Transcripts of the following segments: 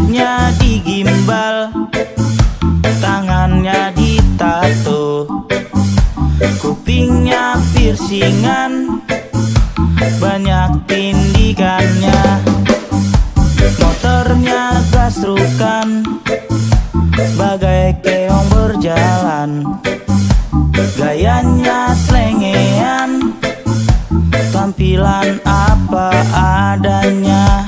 Rambutnya digimbal, tangannya ditato, kupingnya piercingan, banyak tindikannya. Motornya gasrukan, bagai keong berjalan, gayanya slengean, tampilan apa adanya.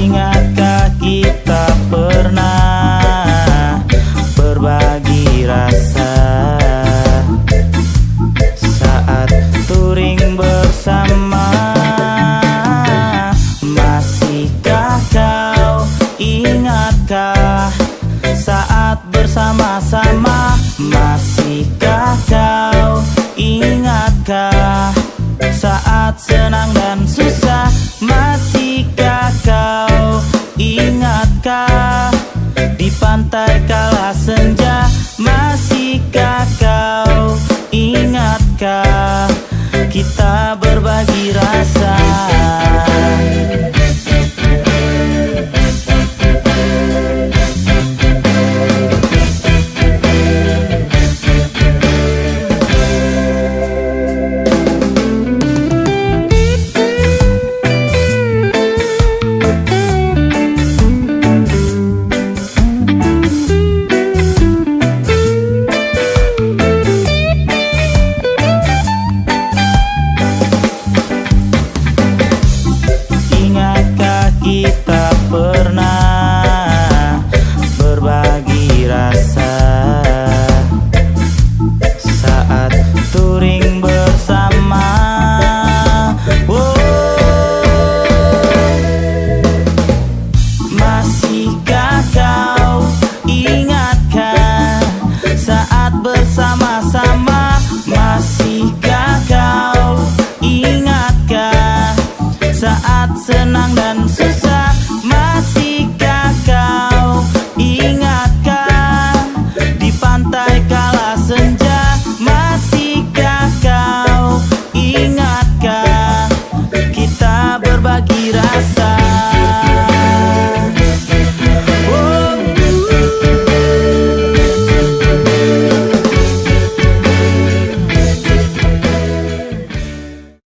Ingatkah kita pernah berbagi rasa saat touring bersama? Masihkah kau ingatkah saat bersama-sama? Masihkah kau ingatkah saat senang dan susah? Masihkah kau ingatkah di pantai kala senja? Masihkah kau ingatkah kita berbagi rasa? Kita pernah berbagi rasa saat touring bersama. Masihkah kau ingatkah saat bersama-sama? Masihkah kau ingatkah saat senang dan susah?